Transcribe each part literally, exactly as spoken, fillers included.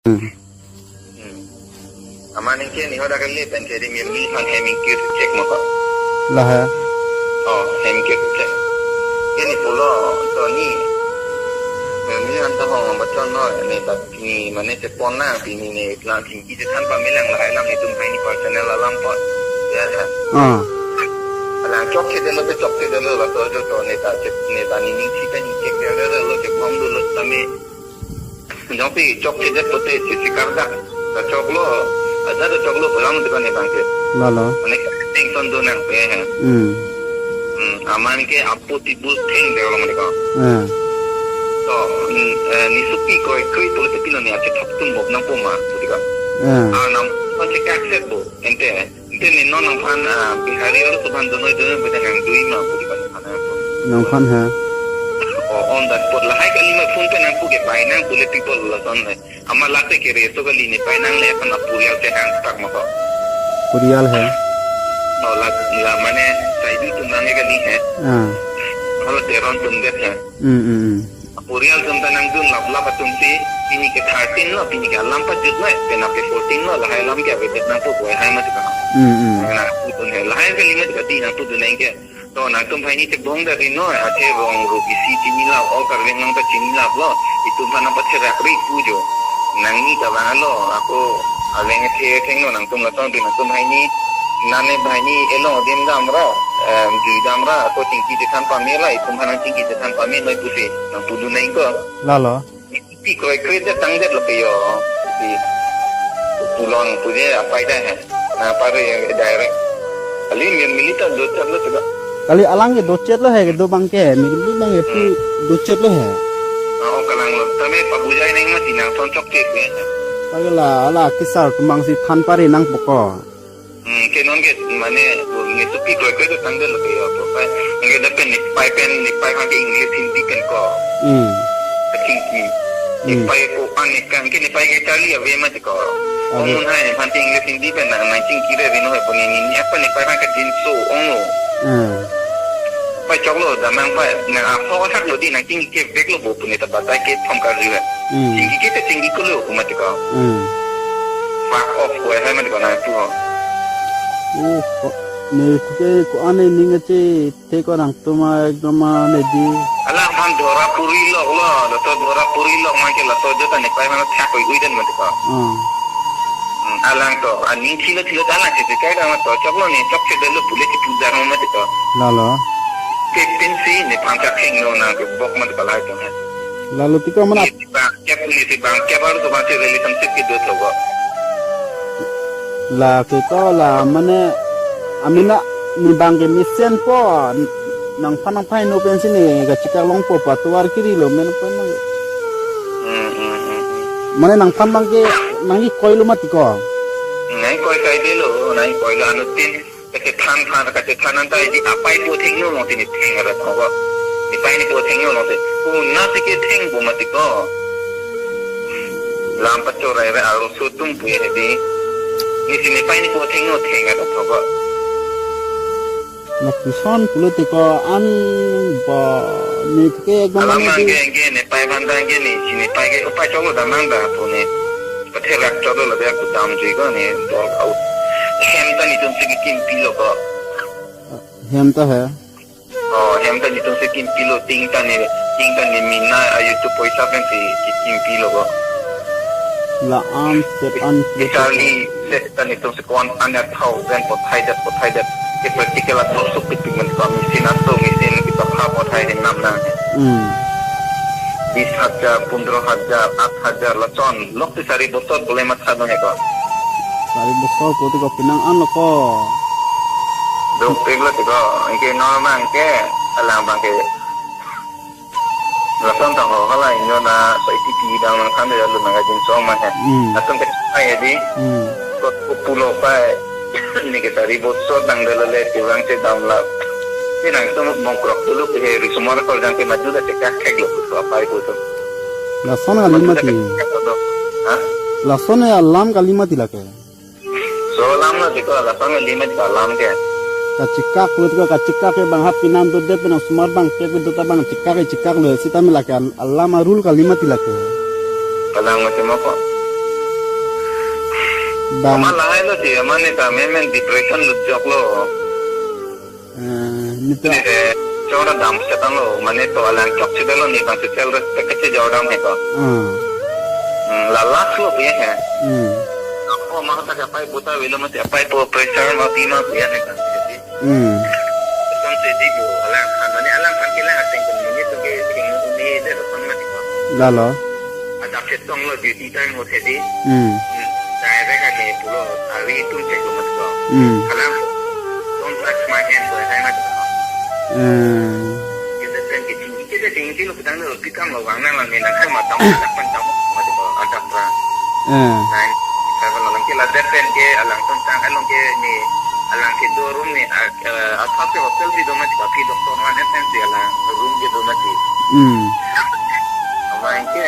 Hmm. Hmm. Amat ningke ne hadak kali pen ke di Mirmi aphan hem ingkir chek mo ko. Lahai. Oh, hem ingkir chek. Ini pulo Tony. Mirmi anta hong bachon no, ne ta ne mane chepon na, pini ne lang chingki chethan pame lang, lahai alam netum hai ni personal alam po. Ya ta. Ah. Alang chokchedetlo te chokchedetlo, laso ajoto ne ta chek, ne ta nening si ta ni chekdetlo, chekbomdetlo tame. Jongsi chokchedet pote chisi kardak. Ta choklo, ada ta choklo pulang de ko ne abang ke. Lalo. Mane tension do nangpo he. Hmm. Hmm, amat ke apo tibul theng de lo mane ko. Eh. To, hmm, eh, ne sopi kroikre pulote pilo ne achethap tumbom nangpo ma, pu de ko. Eh. Ah, nangphan chekak set bo, ante. Ante ne non nangphan, ah, Bihari arloso aphan donoi donoi beda nangdui ma pu de ko nangphan nangpo. Nangphan ha. Oh, on that spot lahai kali ma phone pen nangpu ke pai nang pule people lason le. Amat lake kere so kali ne pai nang le aphan apurial te hang tak ma ko. Purial hai. Oh, la, la mane saidu atum nang kali hai. Ah. Hala Teron atum det hai. Hmm, hmm, hmm. Apurial atum ta nangdun laplap atum si, pini ke thirteen lo, pini ke alam pajut lo, penap ke fourteen lo, lahai alam ke avedet nangpo pu hai mati ko. Hmm, hmm. Nang pudun hai, lahai kali mati ko di nangpudun nang ke. To nangtum hai ni chebong da ri no, ache rong ru isi chini lap, o Karbi Anglong ta chini laplo, itum aphan nangpatherak ri pu jo. Nangni ta bang alo, ako aleng the theng no nangtum lason ri nangtum hai ni, nane hai ni elong adim damra, em, jui damra, ako chingki chethan pame ra, itum aphan nangchingki chethan pame noi pusi, nangpudun nang ko. Lalo. Pi kroikre det tangdetlo ke yo. Pi pulang pu je apai dai hai. Na pare direct. Kali Mirmili ta dochetlo tega. Kali alang ke dochetlo hai kedo abang ke, Mirmili abang ke pu Hmm. dochetlo hai. Ah, oh, kalang lo. Tame pabujai nang mati nang son chokche ke. Kali la, ala kesar atum abang si than pare nangpo ko. Hmm, ke non ke mane, ne sopi kroikre det tangdetlo ke yo, to pai. Nge da pen ne pai pen, ne pai aphan ke English Hindi pen ko. Hmm. Kachingki. Ne Hmm. pai ko an ne kan ke ne pai ke charli ave mati ko. Ave. Omun hai nephan ke English Hindi pen nang, nangchingki re vino hai pu ne ne, ne apa ne pai aphan kajinso ong lo. Hmm. Pai choklo, damnang pai, nang aho hak lo di, nangchingki kevek lo bo pu ne ta batai ke thom karju hai. Hmm. Chingki ke ta chingki ko lo pu mati ko. Hmm. Fuck off ko hai mati ko nangpu ho. Oh, ko-, ne ke ko-an ne ning ache te ko nangtum ekdom mane di. Alangphan dhora puri lok lo, laso dhora puri lok ma ke laso jota ne pai mana thak koi ui den mati ko. Hmm. Hmm, alang to, aning thilo thilo ta alang chekai dam to, choklo ne chokchedetlo pule chepu dam mati ko. Lalo. Te pinsi nephan kakheng no nang kebok mati ko lahai atum hai. Lalo tiko mana. Bang, kep ni si bang, kep arloso abang si relationship kedo tho ko. La ke ko la mane amena ne abang ke mesenpo nangphan nangphan no pensi ne kachekak longpo pa tovar kiri lo men pen nang. Hmm, hmm, hmm, hmm. Mane nangphan abang ke nangkekoi lo mati ko. Nangkekoi kai detlo, nangkekoi lo anuttin. Kachethan than, kachethan anta edi apai po thengno longsi ne theng ra thong ko. Ne pai ne po thengno longsi. Una si ketheng po mati ko. Lam pachorai ra arloso atum pu edi. Ne si ne pai ne po thengno theng ra thong ko. Lapuson pulote ko an ba ne ke ekdom Alam mane nang di. Ke, ke ne pai aphan ta ke ne, si ne pai ke upai choklo damnang ta pu ne. Patherak choklo la dia ku damjui ko ne dol out. Hem ta netum si kekimpi lo ko. Hem ta hai. Oh, hem ta netum si kimpi lo ting ta ne, ting ta ne mina ayu tu poisa pensi kekimpi lo ko. La an set an Charli set ta netum si ko-an an ya thousand pothai det, pothai det. Ke practical a thok suk pik pik men ko machine aso machine kepapha pothai ding nam nang. Hmm. Bis hajar, pundro hajar, at hajar lason. Lok ti sari bosor bole matha no he ko. Sari bosor pulote ko penang an lo ko. Dopik lo ti ko, anke normal ke, alang abang ke. Lason ta ho hala inyo na so iti ti dang nangthan de lo nang ajin song ma he. Hmm. Lason ke ai edi. Hmm. Ko pulo pai. Ne ke sari bosor dang de lo le ti bang si dam la. Ti nangtum bongkrok dulu ke he risomar kol jang ke madu da chekak thek lo putu apai putu. Lason kali mati. Ha? Lason ya alam kali mati lake. So alam lo ti ko lason kali mati ko alam ke. Kachekak lo ti ko kachekak ke bang hap pinam tu de pinam osomar bang ke pintu ta bang chekak ke chekak lo sitame lake al-, alam arul kali mati lake. Alam mati mo ko. Bang. Mama lahai lo si, mane ta memen depression lo jok lo. Ah, nito. Ne, eh, chora dam setan lo, mane to alang chok si dalo ne bang si self respect ke jordan he ko. Ah. Hmm, la last lo puya he. Hmm. Apo ma ta kapai puta velo mati apai po pressure mati ma puya he kan. Hmm. Ton se di bo, alang phan, mane alang phan kelang ateng ko, mane to ke sing ni de ton mati ko. Lalo. Adap se tong lo duty time ho se di. Hmm. Hmm. Direct ani pulo, avi tum check lo mati ko. Hmm. Alang, "Don't touch my hand," ko, hai mati ko. Hmm. Ye de pen ke ching, ke de ching, ching lo pitang lo, pikam lo, wang nang lang ni nang, hai matam, adap pen tam, mati ko, adap ra. Hmm. Nine, seven lo, lang ke la de pen ke, alang tun tang, along ke ni, alang ke do room ni, ah, eh, athak ke hotel si do mati, aphi doktor man, S M C alang, room ke do mati. Hmm. Ama ke,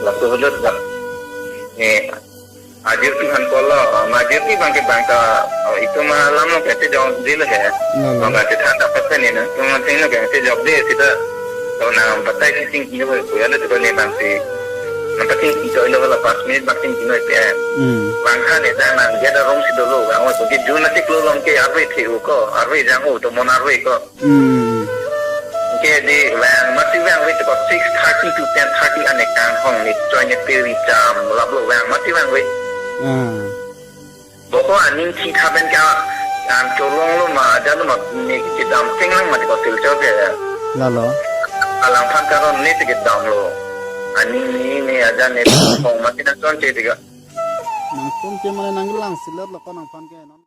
laso hodot dak. Eh, ajir tu han kolo, ama ajir tu bang ke bang ta, oh, itu ma alam lo kete jong jil he. Lalo. Bang ke than ta pasen ni na, tu ma theng lo kete jok de, sita, to na batai si ching kino, kuya le tu ne bang si. Na pating kino lo la pas minute bang ching kino pe. Hmm. Bang khan ne ta nang dia da rong si dolo, bang, oh, ke jun na tik lo long ke arve the u ko, arve jang u, to mon arve ko. Hmm. Ke di vang, mati vangve to six thirty to ten thirty ane kang hong ni choi ne peri jam lap lo vang, mati vangve. Ah. Boko aning thi tha pen ka an cholong lo ma, ajan lo ma, ni kedam cheng lang mati ko Silchar ke. Lalo. Alang phan karon ne te kedam lo. Aning ni ni ajan ne hong mati na chon che tiga. Nang tum ke mane nang lang silet lo ko nang phan ke non.